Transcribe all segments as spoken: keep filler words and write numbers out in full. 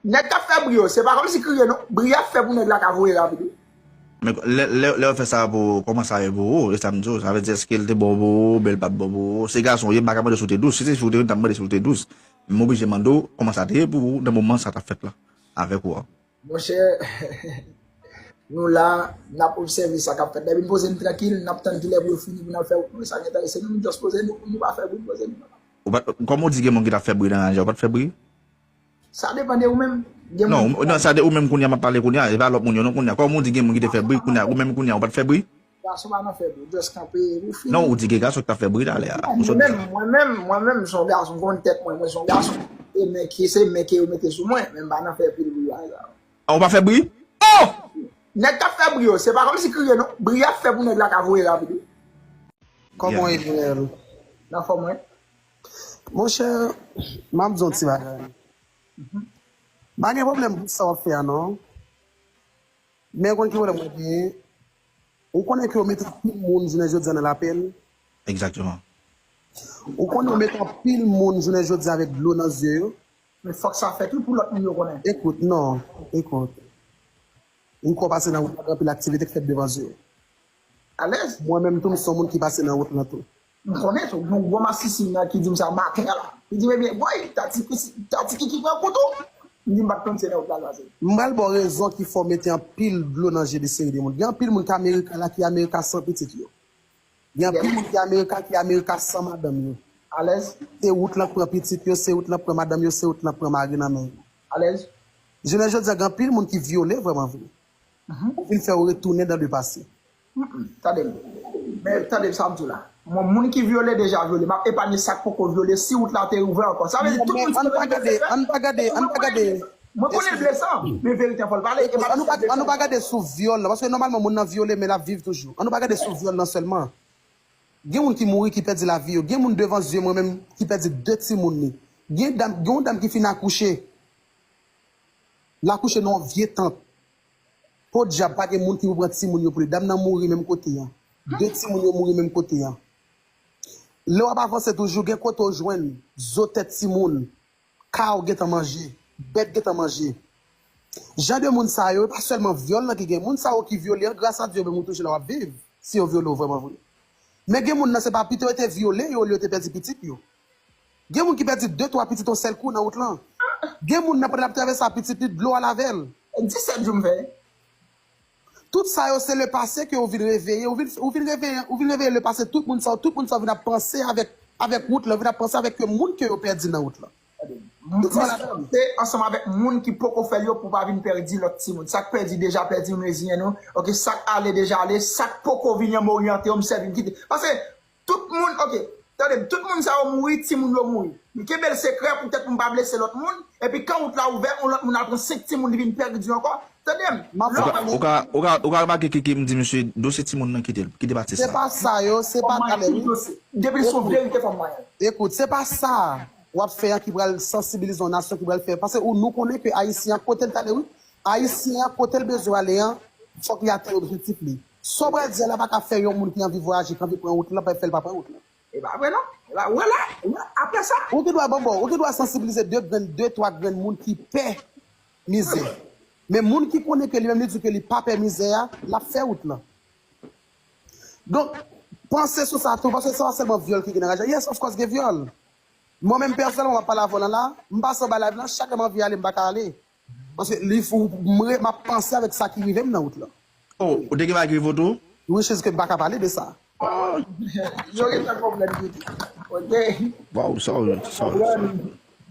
Nèg k ap fè bri yo, se pa kòmsi kriye non. Bri y ap fè pou nèg la ka voye rapid wi. Men lè lè lè yo fè sa pou kòman sa ye pou ou, e sa m di w, sa vle di èske l te bon pou ou, oubyen l pa t bon pou ou? Se gason w ye, m pa ka mande si w te dous. Si se fi w te ye, m t ap mande si w te dous. Men m oblije mande w kòman sa te ye pou ou nan moman sa t ap fèt la avèk ou a. Monchè, nou la, n ap obsève sa k ap fèt. Depi n poze n trankil, n ap tann kilè pou yo fini pou n al fè wout nou. Sa gentan, se nou, nou just poze nou, nou pa fè bri, nou poze nou. Ou pa t, kòm ou di gen moun ki t ap fè bri nan ranje a, ou pa t fè bri? Sa depann de ou menm. Gen Non, moun ou- non, sa de ou menm kounye a m ap pale kounye a, e pa lòt moun yo non kounye a. Kòm ou di gen moun ki te fè bri kounye a, ou menm kounye a ou pa t fè bri? Gason pa nan fè bri, just kanpe, ou fini. Non, ou di gen gason ki t ap fè bri talè a. Ou Mwen sot menm, mwen menm, mwen menm, m se yon gason, m konn tèt mwen, mwen se yon gason. E men ki se men ke yo mete sou mwen, men m pa nan fè pil bri a la. Ah, ou pa fè bri? Oh! Nèg k ap fè bri yo, se pa kòmsi kriye non. Bri y ap fè pou nèg la ka voye rapid wi. Kòman w ye, Joel? Nan fòm mwen. Monchè, m ap di yon ti bagay. M pa gen pwoblèm pou sa w ap fè a non. Men w konn ki pwoblèm mwen genyen? Ou konnen ke yo mete anpil moun jounen jodi a nan lapèn? Egzakteman. Ou konnen yo mete anpil moun jounen jodi a avèk dlo nan zye yo? Men fòk sa fèt wi pou lòt moun yo konnen. Ekout, non. Ekout. M kwè w pase nan wout la, gen anpil aktivite k fèt devan zye w. Alèz. Mwen menm tou, m se yon moun ki pase nan wout lan tou. M konnen tou, gen yon gwo masisi nan ki di m sa maten an la. Li di m, ebyen, bòy, Tati Kiki pran kout ou? M di m pa t konn se nan wout la l pase. M pral ba w rezon ki fè w mete anpil dlo nan je de seri de moun. Gen anpil moun ki Amerika la, ki Amerika san pitit yo. Gen anpil moun ki Amerika, ki Amerika san madanm yo. Alèz. Se wout lan k pran pitit yo, se wout lan k pran madanm yo, se wout lan k pran mari nan men yo. Alèz. Jounen jodi a, gen anpil moun ki vyole vrèman vre. Ou vin fè yo retounen dans le passé. Tande m. Men tande m sa m di w la. Mwen, moun ki vyole deja vyole. M ap epanye sa k poko vyole si wout la te ouvè ankò. Sa vle di tout moun ki Ann pa gade, ann pa gade, ann pa gade. Mwen konnen l blese, men verite an fò l pale. E pa Ann nou pa, ann nou pa gade sou vyòl lan, paske nòmalman moun nan vyole men l ap viv toujou. Ann nou pa gade sou vyòl lan sèlman. Gen moun ki mouri, ki pèdi lavi yo. Gen moun devan zye mwen menm ki pèdi de timoun li. Gen dam, gen yon dam ki fin akouche. L akouche nan yon vye tant. Podyab, pa gen moun ki pou pran timoun yo pou li. Dam nan mouri menm kote an. De timoun yo mouri menm kote an. Lè w ap avanse toujou, gen kote w jwenn zo tèt timoun, ka w gentan manje, bèt gentan manje. Jan de moun sa yo, e pa sèlman vyòl lan ki gen. Moun sa yo ki vyole an, gras a Dye menm ou toujou la w ap viv, si yo vyole w vrèman vre. Men gen moun nan se pa pito yo te vyole yo olye yo te pèdi pitit yo. Gen moun ki pèdi de twa pitit yon sèl kou nan wout lan. Gen moun nan pandan l ap travèse a pitit li dlo a lave l. Disèt jou m fè. Tout sa yo se le pase ke ou vin reveye, ou vin, ou vin reveye, ou vin reveye le pase tout moun sa yo, tout moun sa yo vin ap panse avèk, avèk wout lan, vin ap panse avèk ke moun ke yo pèdi nan wout lan. Tout sa se ansanm avèk moun ki poko fè l yo pou pa vin pèdi lòt timoun. Sa k pèdi deja pèdi, m reziyen nou. Oke, sa k ale deja ale, sa k poko vini an m oryante yo, m sèvi m kite. Paske tout moun, oke, tande m, tout moun sa yo mouri, timoun yo mouri. M kenbe l sekrè poutèt pou m pa blese lòt moun, epi kan wout la ouvè, yon lòt moun al pran senk timoun li vin pèdi ankò. Tande m, lè w wè Ou ka, ou ka, ou ka remake Kiki m di misye dosye timoun nan kite l, kite pati Se sa. pa sa yo, se pa talè wi. Depi l se yon verite fò m mayen. Ekout, se pa sa w ap fè an ki pral sansibilize yon nasyon ki pral fè. Paske ou, nou konnen ke Ayisyen an kote l t ale wi. Ayisyen an kote l bezwen ale an, fòk li atenn objektif li. Sa w pral di a la pa ka fè yon moun ki anvi vwayaje, ki anvi pran wout lan, pa fè l pa pran wout lan. E pa vre non. E pa, wè la, wè, apre sa. Ou gen dwa banbò, ou gen dwa sansibilize de grenn, de twa grenn moun ki pè mizè. Men moun ki konnen ke li menm li di ke li pa pè mizè a, l ap fè wout lan. Donk, panse sou sa tou, paske se pa sèlman vyòl ki gen nan raj la. Yes, of course, gen vyòl. Mwen menm pèsonèlman, m ap pale avè w lan la, m pase anba live lan, chak lè m anvi ale, m pa ka ale. Paske li fou, m re- m ap panse avèk sa ki rive m nan wout lan. Oh, ou te gen bagay ki rive w tou? Wi, se ke m pa ka pale de sa. Yo gentan konprann Kiki. Oke. Waw, sorry, sorry, sorry.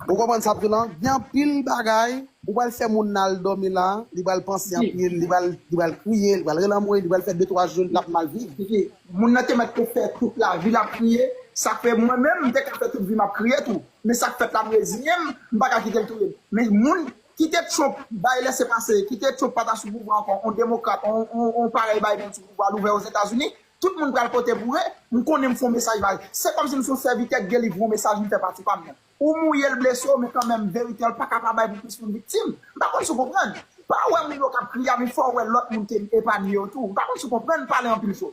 Ou konprann sa m di w lan? Gen anpil bagay, ou pral fè moun nan al dòmi la, li pral panse anpil, li pral, li pral kriye, li pral rele anmwe, li pral fè de twa jou, l ap mal viv. Kiki, moun nan te mèt te fè tout lavi l ap kriye, sa k fè mwen menm, m te ka fè tout vi m ap kriye tou. Men sa k fèt la, m reziye m, m pa ka kite l touye m. Men moun kite Trump bay lese pase, kite Trump pa ta sou pouvwa ankò, on demokrat, on, on, on parèy Biden sou pouvwa l ouvè Ozetazini, tout moun pral pote boure, m konnen m fè on mesaj bay. Se kòmsi m se yon sèvitè k delivre yon mesaj, m fè pati pa m nan. Ou mouye l blese w, men kanmenm verite an l pa ka pa bay pou plis moun viktim. M pa konn si w konprann. Pa wè moun yo k ap kriye a, men fò w wè lòt moun te epanye yo tou. M pa konn si w konprann, pale anpil cho.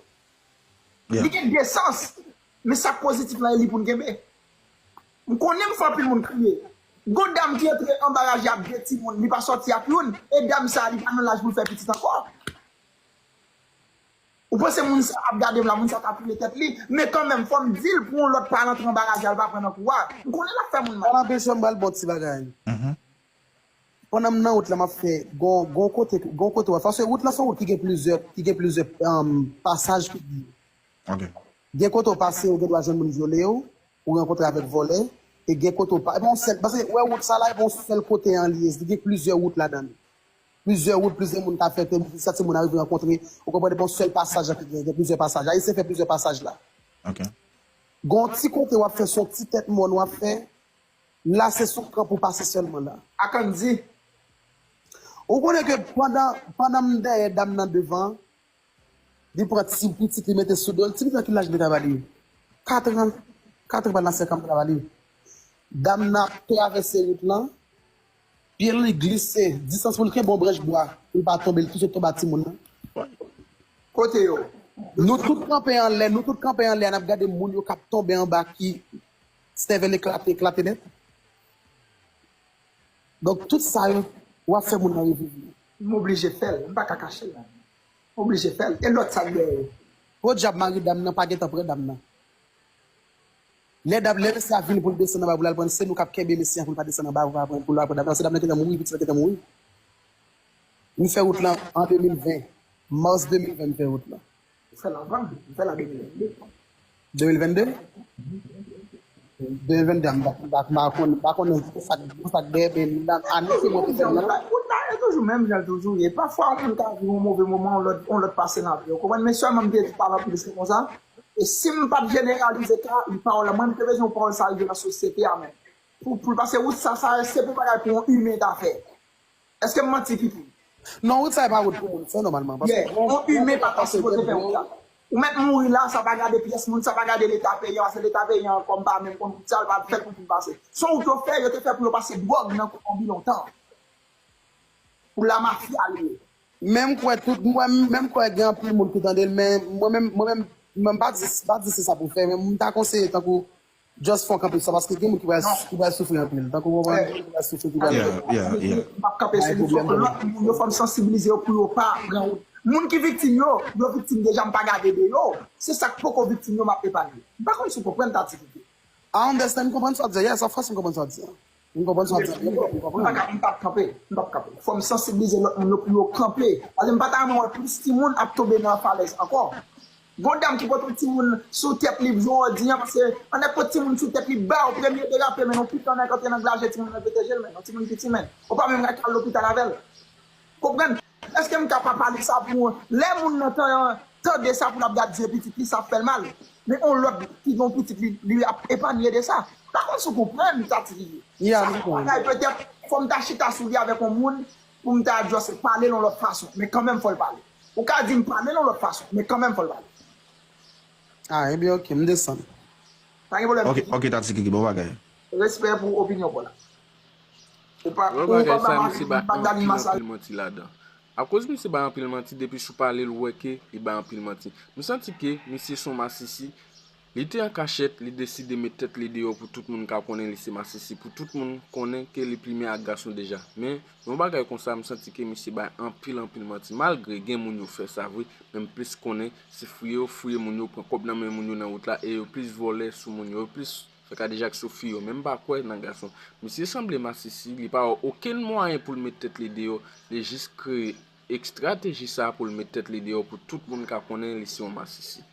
Li gen de sans, men sa k pozitif lan e li pou n kenbe. M konnen m fè anpil moun kriye. Gon dam ki antre anba raje ap gen timoun, li pa sòti ak youn, e dam sa a, li pa nan laj pou l fè pitit ankò. Ou panse moun sa ap gade m la, moun sa ka pile tèt li, men kanmenm, fò m di l pou yon lòt pa rantre anba raje a, l pa pran nan kou a. M konnen l ap fè moun mal. Sa anpeche m pral bon ti bagay. Pandan m nan wout la, m ap fè gon, gon kote, gon kote w ap, paske wout la se yon wout ki gen plizyè, ki gen plizyè, um, pasaj ki di. Ok. Gen kote w pase, ou gen dwa jwenn moun vyole w, ou rankontre avèk vòlè, e gen kote w pa, e pa yon sèl, paske wè wout sa la, e pa yon sèl kote an li ye, li gen plizyè wout ladan l. Plizyè wout, plizyè moun ka fè ke sa timoun nan rive rankontre, ou konprann, e pa yon sèl pasaj la ki gen, gen plizyè pasaj. Ayisyen fè plizyè pasaj la. Ok. Gon ti kote w ap fè, se yon ti tèt mòn w ap fè, la se sou kanp ou pase sèlman la. Akann di. Ou konnen ke pandan, pandan m dèyè dam nan devan, li pran ti pitit li mete sou do l. Ti pitit lan ki laj li ta ba li? Katran. Katran pral nan senk an m ta ba li. Dam nan ap travèse wout lan, pye li glise, distans pou l kenbe yon branch bwa, pou l pa tonbe, li tou sot tonbe a timoun nan. Kote yo? Nou tout kanpe anlè, nou tout kanpe anlè, n ap gade moun yo k ap tonbe anba ki sèvèl eklate, eklate nèt. Donk, tout sa yo, w ap fè moun nan reviv li. M oblije fè l, m pa ka kache l la. M oblije fè l. E lòt sa k dèyè yo? Podyab mari dam nan pa gentan pran dam nan. Lè dam, lè mesye a vini pou l desann anba pou l al pran l, se nou k ap kenbe mesye a pou l pa desann anba pou l al pran, pou l al pran dam nan. Se dam nan gentan mouri, pitit lan gentan mouri. M fè wout lan an de mil ven, mas de mil ven m fè wout lan. M fè l anvan, m fè l an de mil vennde. De mil vennde? De mil vennde, m pa, m pa, m pa konn, m pa konnen sa, sa k dèyè, men nan ane se mwen ki fè l nan. Wout la, e toujou menm jan l toujou ye. Pafwa, yon moun ka viv yon move moman, yon lòt, yon lòt pase nan vi. Ou konprann? Men sèlman m te di pa anplis ke konsa. E si m pa t jeneralize ka, li pawòl la, mwen, m te bezwen yon pawòl sa rive nan sosyete a menm. Pou, pou l pase wout sa, sa, se pou bagay pou yon imen ta fè. Èske m manti, Kiki? Non, wout sa e pa wout pou moun fè nòmalman. Paske Yeah, yon imen pa ta sipoze fè wout la. Ou mèt mouri la, sa pa gade pyès moun, sa pa gade leta peyi an, paske leta peyi an kòm pa menm konn wout sa, l pa fèt pou moun pase. Se yon wout yo fè, yo te fè pou yo pase dwòg nan Kolonbi lontan. Pou lamafya li ye. Menm kwè tout, mwen menm kwè gen anpil moun ki tande l, men mwen menm, mwen menm, mwen pa di, pa di se sa pou fè, men m ta konseye tankou just fè w kanpe sou sa, paske gen moun ki pral, ki pral soufri anpil. Tankou w konprann, gen moun ki pral soufri, ki pral. Yeah, yeah, yeah. M ap kanpe sou li, fòk lòt moun yo, fò m sansibilize yo pou yo pa pran wout. Moun ki viktim yo, yo viktim deja, m pa gade de yo. Se sa k poko viktim yo m ap epanye. M pa konn si w konprann sa, Ti Kiki. I understand, m konprann sa w di a. Yes, of course, m konprann sa w di a. M konprann sa w di a. M M pa konprann. ka, m p ap kanpe, m p ap kanpe. Fò m sansibilize lòt moun yo pou yo kanpe. Paske m pa ta renmen wè plis timoun ap tonbe nan falèz ankò. Gon dam ki pote yon timoun sou tèt li, jan w di an, paske anlè pote timoun sou tèt li, baw, premye derape, men yon pikan nèg antre nan glaje, timoun nan pete je l, men yon timoun piti, men. Ou pa menm ka al lopital avè l. Konprann? Èske m ka pa pale sa pou lè moun nan tan, tande sa pou l ap gade je pitit li, sa ap fè l mal. Men yon lòt ki gen yon pitit li, li ap epanye de sa. M pa konn si w konprann sa, Ti Kiki. Yeah, Sa m se konprann. Bagay petèt, fò m ta chita sou li avèk yon moun, pou m ta just pale l yon lòt fason. Men kanmenm fò l pale. Ou ka di m pale l yon lòt fason, men kanmenm fò l pale. Ah, ebyen, ok, m desann. Pa gen pwoblèm. Ok, ok, Tati Kiki, bon bagay. Respè pou opinyon pa w la. Ou pa, Wè ou pa bagay sa, ba misye bay Magdalene anpil Massal. Anpil manti ladan. Akoz misye bay anpil manti, depi sou pale l, ou wè ke li bay anpil manti. M santi ke misye se yon masisi, li te an kachèt, li deside met tèt li deyò pou tout moun ka konnen li se masisi, pou tout moun konnen ke li plimen ak gason deja. Men, yon bagay konsa, m santi ke misye bay anpil, anpil manti. Malgre gen moun yo fè sa vre, men m plis konnen se fouye yo fouye moun yo, pran kòb nan men moun yo nan wout la, e yo plis vòlè sou moun yo, yo plis fè kadejak sou fi yo, men m pa kwè nan gason. Misye sanble masisi, li pa wè okenn mwayen pou l met tèt li deyò, li jis kreye estrateji sa pou l met tèt li deyò pou tout moun ka konnen li se yon masisi.